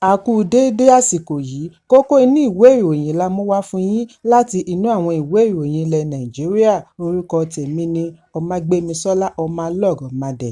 A kú déédé àsìkò yìí. Kókó inú ìwé ìròyìn la mú wá fún yín láti inú àwọn ìwé ìròyìn ilẹ̀ Nàìjíríà. Orúkọ tèmi ni Ọmágbémisọ́lá Ọmọlọ́rọ̀mádé.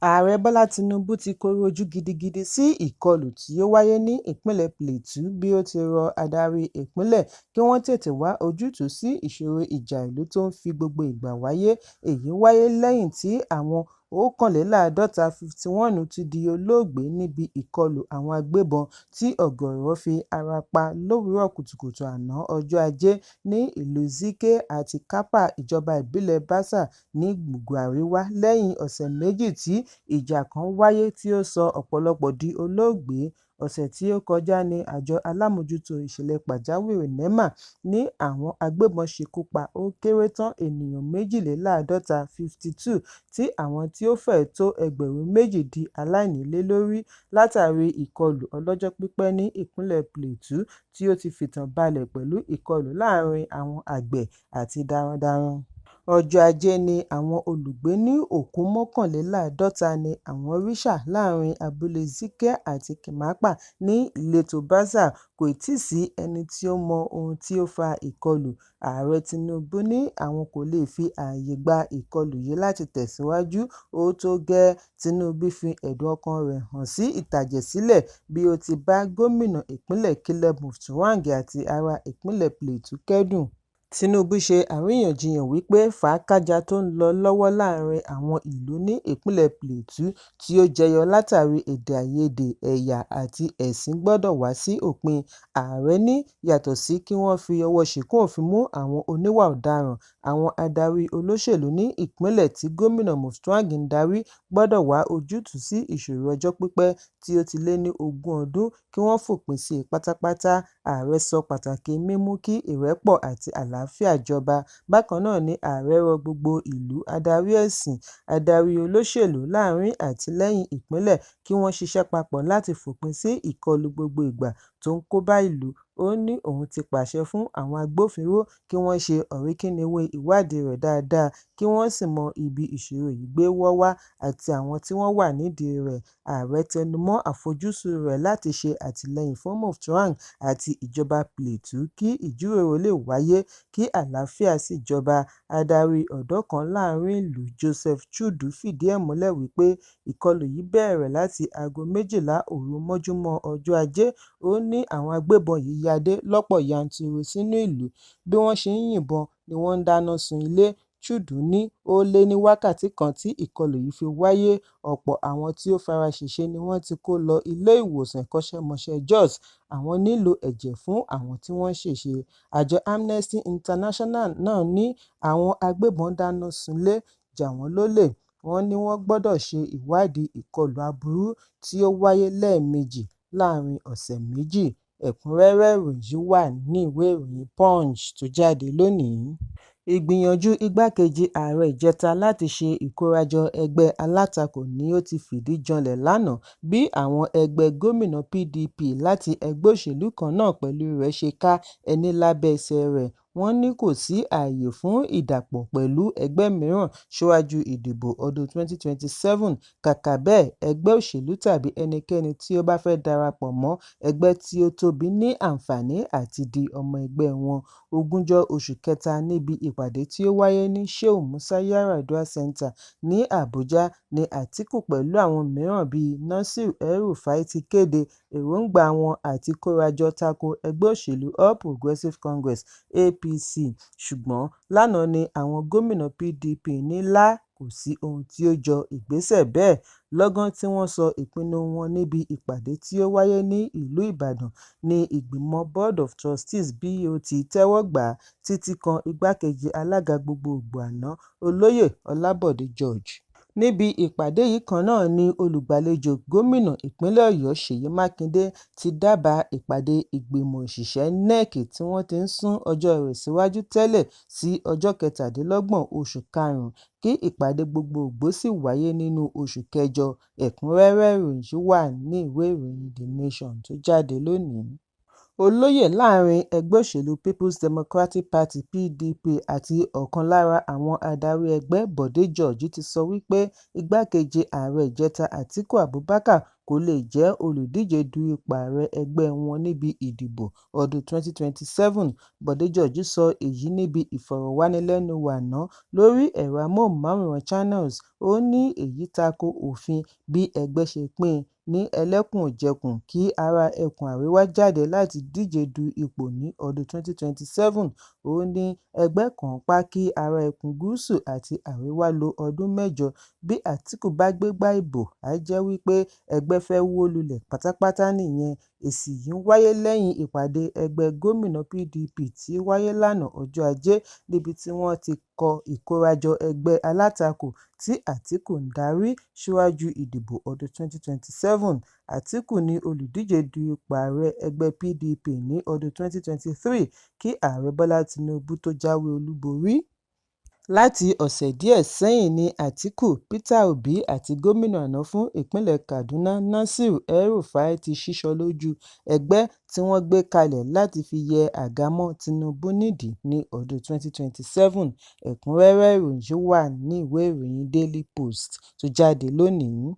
Ààrẹ Bọ́lá Tinubu ti kọ̀rọ̀ ojú gidigidi sí ìkọlù tí ó wáyé ní ìpínlẹ̀ Plateau bí ó ti rọ adarí ìpínlẹ̀ kí wọ́n tètè wá ojútùú sí ìṣòro ìjà ìlú tó ń fi gbogbo ìgbà wáyé. Èyí wáyé lẹ́yìn tí àwọn 51 51 ti di olóògbé níbi ìkọlù àwọn agbébọn tí ọ̀gọ̀ọ̀rọ̀ fi ara pa lówùúrọ̀ kùtùkùtù àná ọjọ́ Ajé ní ìlú Zikke àti Kapa, ìjọba ìbílẹ̀ Basa ní gbùngbùn àríwá, lẹ́yìn ọ̀sẹ̀ 2 tí ìjà kan wáyé tí ó sọ ọ̀pọ̀lọpọ̀ di olóògbé. Ọ̀sẹ̀ tí ó kọjá ní àjọ alámòójútó ìṣẹ̀lẹ̀ pàjáwìrì NEMA ní àwọn agbébọn ṣekú pa ó kéré tán ènìyàn 52 52 tí àwọn tí ó fẹ́ẹ̀ tó 2,000 di aláìnílé lórí látàrí ìkọlù ọlọ́jọ́ pípẹ́ ní ìpínlẹ̀ Plateau tí ó ti fìtàn balẹ̀ pẹ̀lú ìkọlù láàárín àwọn àgbẹ̀ àti darandaran. Ọjọ́ Ajé ní àwọn olùgbé ní òkú 51 ni àwọn rí ṣà láàárín abúlé Zikke àti Kimakpa ní ìletò Basa. Kò tíì sí ẹni tí ó mọ ohun tí ó fa ìkọlù. Ààrẹ Tinubu ní àwọn kò lè fi ààyè gba ìkọlù yìí láti tẹ̀síwájú, ó tó gẹ́ẹ́. Tinubu fi ẹ̀dùn ọkàn rẹ̀ hàn sí ìtàjẹ̀sílẹ̀ bí ó ti bá gómìnà ìpínlẹ̀ Caleb Mutfwang àti ará ìpínlẹ̀ Plateau kẹ́dùn. Tinubu ṣe àríyànjiyàn wípé fàákájàá tó ń lọ lọ́wọ́ láàárín àwọn ìlú ní ìpínlẹ̀ Plateau tí ó jẹyọ látàrí èdè-àìyedè ẹ̀yà àti ẹ̀sìn gbọdọ̀ wá sí òpin. Ààrẹ ní yàtọ̀ sí kí wọ́n fi ọwọ́ ṣìkún òfin mú àwọn oníwà ọ̀daràn, àwọn adarí olóṣèlú ní ìpínlẹ̀ tí gómìnà Mutfwang ń darí gbọdọ̀ wá ojútùú sí ìṣòro ọjọ́ pípẹ́ tí ó ti lé ní ogún ọdún kí wọ́n fòpin sí i pátápátá. Ààrẹ sọ pàtàkì mímú kí ìrẹ́pọ̀ àti àlàáfíà jọba. Bákan náà ni ààrẹ rọ gbogbo ìlú, adarí ẹ̀sìn, adarí olóṣèlú láàárín àti lẹ́yìn ìpínlẹ̀ kí wọ́n ṣiṣẹ́ papọ̀ láti fòpin sí ìkọlù gbogbo ìgbà tó ń kóbá ìlú. Ó ní òun ti pàṣẹ fún àwọn agbófinró kí wọ́n ṣe ọ̀rìnkìnníwín ìwádìí rẹ̀ dáadáa kí wọ́n sì mọ ibi ìṣòro yìí gbé wọ́ wá àti àwọn tí wọ́n wà nídìí rẹ̀. Ààrẹ tẹnumọ́ àfojúsùn rẹ̀ láti ṣe àtìlẹ́yìn fún Mutfwang àti ìjọba Plateau kí ìjíròrò lè wáyé kí àlàáfíà sì jọba. Adarí ọ̀dọ́ kan láàárín ìlú, Joseph Chudu, fìdí ẹ̀ múlẹ̀ wípé ìkọlù yìí bẹ̀rẹ̀ láti aago 12 òru mọ́júmọ́ ọjọ́ Ajé. Ó ní àwọn agbébọn yìí ya dé lọ́pọ̀ yanturu sínú ìlú, bí wọ́n ṣe ń yìnbọn ni wọ́n ń dáná sun ilé. Chudu ní ó lé ní wákàtí kan tí ìkọlù yìí fi wáyé, ọ̀pọ̀ àwọn tí ó fara ṣèṣe ni wọ́n ti kó lọ ilé-ìwòsàn ẹ̀kọ́ṣẹ́mọṣẹ́ Jos, àwọn nílò ẹ̀jẹ̀ fún àwọn tí wọ́n ṣèṣe. Àjọ Amnesty International náà ní àwọn agbébọn dáná sunlé, jà wọ́n lólè. Wọ́n ní wọ́n gbọdọ̀ ṣe ìwádìí ìkọlù aburú tí ó wáyé lẹ́ẹ̀mejì láàárín ọ̀sẹ̀ 2. Ẹ̀kúnrẹ́rẹ́ ìròyìn yìí wà ní ìwé ìròyìn Punch tó jáde lónìí. Ìgbìyànjú igbákejì ààrẹ ìjẹta láti ṣe ìkórajọ ẹgbẹ́ alátakò ni ó ti fìdí janlẹ̀ lánàá bí àwọn ẹgbẹ́ gómìnà PDP láti ẹgbẹ́ òṣèlú kan náà pẹ̀lú rẹ̀ ṣe ká ẹní lábẹ́ ẹsẹ̀ rẹ̀. Wọ́n ní kò sí ààyè fún ìdàpọ̀ pẹ̀lú ẹgbẹ́ mìíràn síwájú ìdìbò ọdún 2027, kàkà bẹ́ẹ̀, ẹgbẹ́ òṣèlú tàbí ẹnikẹ́ni tí ó bá fẹ́ darapọ̀ mọ́ ẹgbẹ́ tí ó tóbi ní àǹfààní àti di ọmọ ẹgbẹ́ wọn. Ogúnjọ́ oṣù kẹta níbi ìpàdé tí ó wáyé ní Shehu Musa Yar'Adua Centre ní Àbújá ní Àtíkù pẹ̀lú àwọn mìíràn bíi Nasir El-Rufai ti kéde èròńgbà wọn àti kórajọ tako ẹgbẹ́ òṣèlú All Progressive Congress (APC). Ṣùgbọ́n lánàá ni àwọn gómìnà PDP ní là kò sí ohun tí ó jọ ìgbésẹ̀ bẹ́ẹ̀. Lọ́gán tí wọ́n sọ ìpinnu wọn níbi ìpàdé tí ó wáyé ní ìlú Ìbàdàn ní ìgbìmọ̀ Board of Trustees BOT tẹ́wọ́ gbà á, títí kan igbákejì alága gbogboògbò àná, Olóyè Ọlábọ̀dé George. Níbi ìpàdé yìí kan náà ni olùgbàlejò gómìnà ìpínlẹ̀ Ọ̀yọ́ Ṣèyí Mákindé ti dábàá ìpàdé ìgbìmọ̀ òṣìṣẹ́ NEC tí wọ́n ti ń sún ọjọ́ rẹ̀ síwájú tẹ́lẹ̀ sí ọjọ́ 27 oṣù karùn-ún kí ìpàdé gbogboògbò sì wáyé nínú oṣù kẹjọ. Ẹ̀kúnrẹ́rẹ́ ìròyìn yìí wà ní ìwé ìròyìn The Nation tó jáde lónìí. Olóyè láàrin ẹgbẹ́ òṣèlú Peoples Democratic Party (PDP) àti ọ̀kan lára àwọn adarí ẹgbẹ́, Bọ̀dé George ti sọ wípé igbákejì ààrẹ ìjẹta Atiku Abubakar kò lè jẹ́ olùdíje du ipò ààrẹ ẹgbẹ́ wọn níbi ìdìbò ọdún 2027. Bọ̀dé George sọ èyí níbi ìfọ̀rọ̀wánilẹ́nuwò àná lórí ẹ̀rọ amóhùnmáwòrán Channels. Ó ní èyí tako òfin bí ẹgbẹ́ ṣe pín ní ẹlẹ́kùnjẹkùn kí ará ẹkùn àríwá jáde láti díje du ipò ní ọdún 2027. Ó ní ẹgbẹ́ kànńpá kí ará ẹkùn gúúsù àti àríwá lo ọdún mẹ́jọ, bí Àtíkù bá gbégbá ìbò á jẹ́ wípé ẹgbẹ́ fẹ́ wó lulẹ̀ pátápátá nìyẹn. Èsì yìí wáyé lẹ́yìn ìpàdé ẹgbẹ́ gómìnà PDP tí ó wáyé lánàá ọjọ́ Ajé níbi tí wọ́n ti kọ ìkórajọ ẹgbẹ́ alátakò tí Àtíkù ń darí síwájú ìdìbò ọdún 2027. Àtíkù ni olùdíje du ipò ààrẹ ẹgbẹ́ PDP ní ọdún 2023 kí Ààrẹ Bọ́lá Tinubu tó jáwé olúborí. Láti ọ̀sẹ̀ díẹ̀ sẹ́yìn ni Àtíkù, Peter Obi àti gómìnà àná fún ìpínlẹ̀ Kaduna Nasir El-Rufai ti sísọ lójú ẹgbẹ́ tí wọ́n gbé kalẹ̀ láti fi yẹ àga mọ́ Tinubu nídìí ní ọdún 2027. Ẹ̀kúnrẹ́rẹ́ ìròyìn yìí wà ní ìwé ìròyìn Daily Post tó jáde lónìí.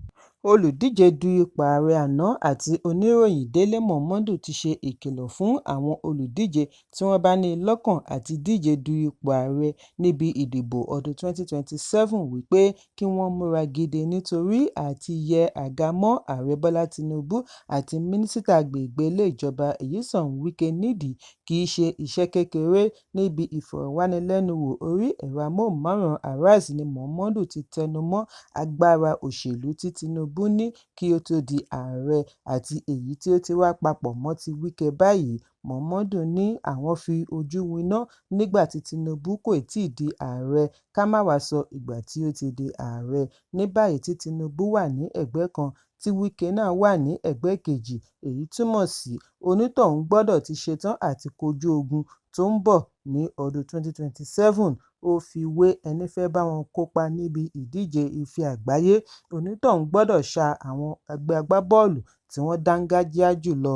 Olùdíje du ipò ààrẹ àná àti oníròyìn Délé Momodu ti ṣe ìkìlọ̀ fún àwọn olùdíje tí wọ́n bá ní lọ́kàn àti díje du ipò ààrẹ níbi ìdìbò ọdún 2027 wípé kí wọ́n múra gidi nítorí àti yẹ àga mọ́ Ààrẹ Bọ́lá Tinubu àti Mínísítà agbègbè ilé ìjọba Nyesom Wike nídìí kì í ṣe iṣẹ́ kékeré. Níbi ìfọ̀rọ̀wánilẹ́nuwò orí ẹ̀rọ amóhùnmáwòrán Arise ni Momodu ti tẹnu mọ́ agbára òṣèlú tí Tinubu ní kí ó tó di ààrẹ àti èyí tí ó ti wá papọ̀ mọ́ ti Wike báyìí. Momodu ní àwọn fi ojú winá nígbà tí Tinubu kò tíì di ààrẹ ká má wàá sọ ìgbà tí ó ti di ààrẹ. Ní báyìí tí Tinubu wà ní ẹ̀gbẹ́ kan tí Wike náà wà ní ẹ̀gbẹ́ kejì, èyí túmọ̀ sí onítọ̀hún gbọ́dọ̀ ti ṣetán àti kojú ogun tó ń bọ̀ ní ọdún 2027. Ó fi wé ẹní fẹ́ bá wọn kópa níbi ìdíje ife àgbáyé, onítọ̀hún gbọ́dọ̀ sa àwọn ẹgbẹ́ agbábọ́ọ̀lù tí wọ́n dáńgájíá jù lọ.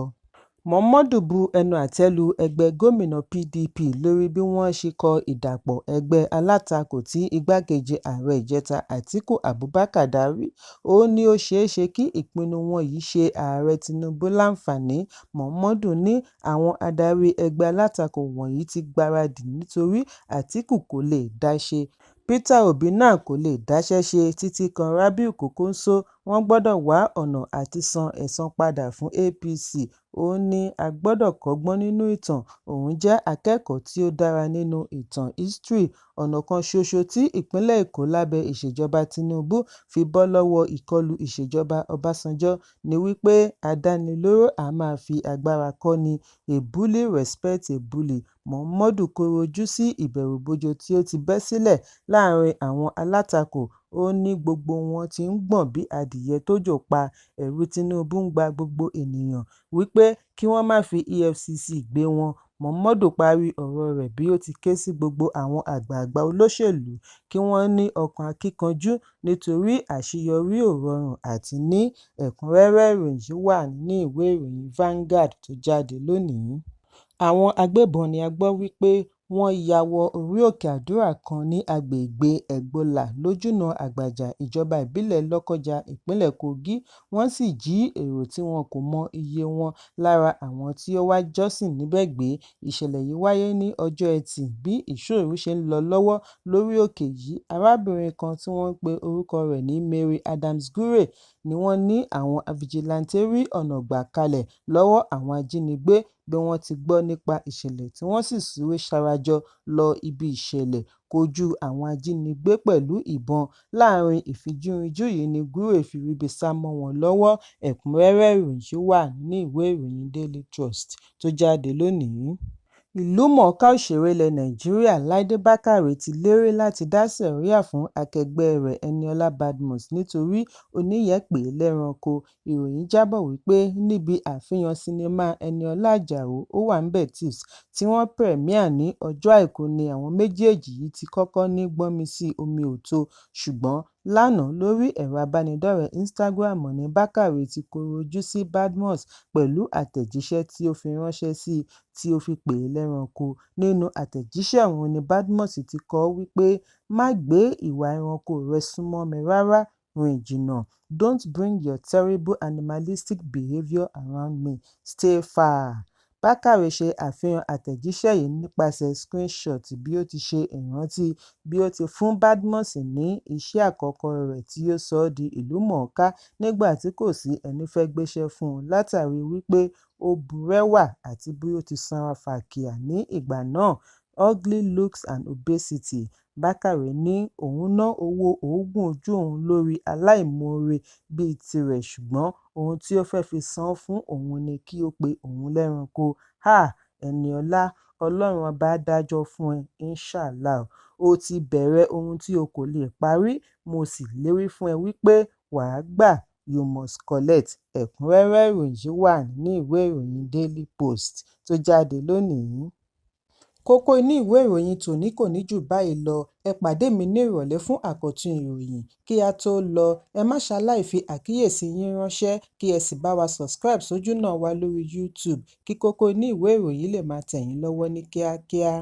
Momodu bu ẹnu àtẹ́ lu ẹgbẹ́ gómìnà PDP lórí bí wọ́n ṣe kọ ìdàpọ̀ ẹgbẹ́ alátakò tí igbákejì ààrẹ ìjẹta Atiku Abubakar darí. Ó ní ó ṣeéṣe kí ìpinnu wọn yìí ṣe Ààrẹ Tinubu láǹfààní. Momodu ní àwọn adarí ẹgbẹ́ alátakò wọ̀nyí ti gbáradì nítorí Àtíkù kò lè dá ṣe, Peter Obi náà kò lè dáṣẹ́ ṣe títí kan Rabiu Kwankwaso, wọ́n gbọ́dọ̀ wá ọ̀nà àti san ẹ̀san padà fún APC. Ó ní a gbọ́dọ̀ kọ́gbọ́n nínú ìtàn, òun jẹ́ akẹ́kọ̀ọ́ tí ó dára nínú ìtàn history. Ọ̀nà kan ṣoṣo tí ìpínlẹ̀ Èkó lábẹ́ ìṣèjọba Tinubu fi bọ́ lọ́wọ́ ìkọlù ìṣèjọba Ọbásanjọ́ ni wípé àdánilóró a máa fi agbára kọ́ni, a bully respects a bully. Momodu kọ̀rọ̀ ojú sí ìbẹ̀rùbojo tí ó ti bẹ́ sílẹ̀ láàrin àwọn alátakò. Ó ní gbogbo wọn ti ń gbọ̀n bí adìẹ tójò pa, ẹ̀rù Tinubu ń ba gbogbo ènìyàn wípé kí wọ́n má fi EFCC gbé wọn. Momodu parí ọ̀rọ̀ rẹ̀ bí ó ti ké sí gbogbo àwọn àgbààgbà olóṣèlú kí wọ́n ní ọkàn akíkanjú nítorí àṣeyọrí ò rọrùn àti ní. Ẹ̀kúnrẹ́rẹ́ ìròyìn yìí wà nínú ìwé ìròyìn Vanguard tó jáde lónìí. Àwọn agbébọn ni a gbọ́ wípé wọ́n ya wọ orí òkè àdúrà kan ní agbègbè Ẹ̀gbólà lójúnà Àgbàjà, ìjọba ìbílẹ̀ Lọ́kọ́ja, ìpínlẹ̀ Kogi, wọ́n sì jí èrò tí wọn kò mọ iye wọn lára àwọn tí ó wá jọ́sìn níbẹ̀ gbé. Ìṣẹ̀lẹ̀ yìí wáyé ní ọjọ́ Ẹtì bí ìṣọ́òru ṣe ń lọ lọ́wọ́ lórí òkè yìí. Arábìnrin kan tí wọ́n pe orúkọ rẹ̀ ní Mary Adams Gure ni wọ́n ní àwọn fijilantànté rí ọ̀nà gbà kalẹ̀ lọ́wọ́ àwọn ajínigbé bí wọ́n ti gbọ́ nípa ìṣẹ̀lẹ̀ tí wọ́n sì sáré sarajọ lọ ibi ìṣẹ̀lẹ̀ kojú àwọn ajínigbé pẹ̀lú ìbọn. Láàrin ìfijúrinjú yìí ni Gure fi ríbi sá mọ́ wọn lọ́wọ́. Ẹ̀kúnrẹ́rẹ́ ìròyìn yìí wà nínú ìwé ìròyìn Daily Trust tó jáde lónìí. Ìlúmọ̀ọ́ká òṣèré ilẹ̀ Nàìjíríà Láìdé Bákàrè ti lérí láti dá sẹ̀ríà fún akẹgbẹ́ rẹ̀ Eniola Badmus nítorí oníyẹn pè é lẹ́ranko. Ìròyìn jábọ̀ wípé níbi àfihàn sinimá Eniola Àjàó Ówàńbẹ̀ Thieves tí wọ́n pírẹmíà ní ọjọ́ Àìkú ni àwọn méjèèjì yìí ti kọ́kọ́ ní gbọ́nmi-sí-omi-ò-tó, ṣùgbọ́n Lánàá lórí ẹ̀rọ abánidọ́rẹ̀ẹ́ Instagram ní Bákàrè ti kọ̀rọ̀ ojú sí Badmus pẹ̀lú àtẹ̀jíṣẹ́ tí ó fi ránṣẹ́ sí i tí ó fi pè é lẹ́ranko. Nínú àtẹ̀jíṣẹ́ ọ̀hún ni Badmus ti kọ ọ́ wípé "má gbé ìwà ẹranko rẹ súnmọ́ mi rárá, rìn jìnnà", "Don't bring your terrible animalistic behaviour around me, stay far". Bákàrè ṣe àfihàn àtẹ̀jíṣẹ́ yìí nípasẹ̀ screenshot bí ó ti ṣe ìrántí bí ó ti fún Badmus ní iṣẹ́ àkọ́kọ́ rẹ̀ tí ó sọ ọ́ di ìlúmọ̀ọ́ká nígbà tí kò sí ẹní fẹ́ gbéṣẹ́ fún un látàrí wípé ó burẹwà àti bí ó ti sanra fàkíà ní ìgbà náà, "ugly looks and obesity". Bákàrè ní òun ná owó òógùn ojú òun lórí aláìmoore bíi tirẹ̀, ṣùgbọ́n ohun tí ó fẹ́ fi san án fún òun ni kí ó pe òun lẹ́ranko. Háà Ẹniọlá, Ọlọ́run Ọba á dájọ́ fún ẹ inshallah. O ti bẹ̀rẹ̀ ohun tí o kò lè parí, mo sì lérí fún ẹ wípé wà á gbà, you must collect. Ẹ̀kúnrẹ́rẹ́ ìròyìn yìí wà nínú ìwé ìròyìn Daily Post tó jáde lónìí. Kókó inú ìwé ìròyìn tòní kò ní jù báyìí lọ. Ẹ pàdé mi ní ìrọ̀lẹ́ fún àkọ́tún ìròyìn. Kí á tó lọ, ẹ má ṣaláì fi àkíyèsí yín ránṣẹ́ kí ẹ sì bá wa subscribe sójúnà wa lórí YouTube kí kókó inú ìwé ìròyìn lè máa tẹ̀ yín lọ́wọ́ ní kíákíá.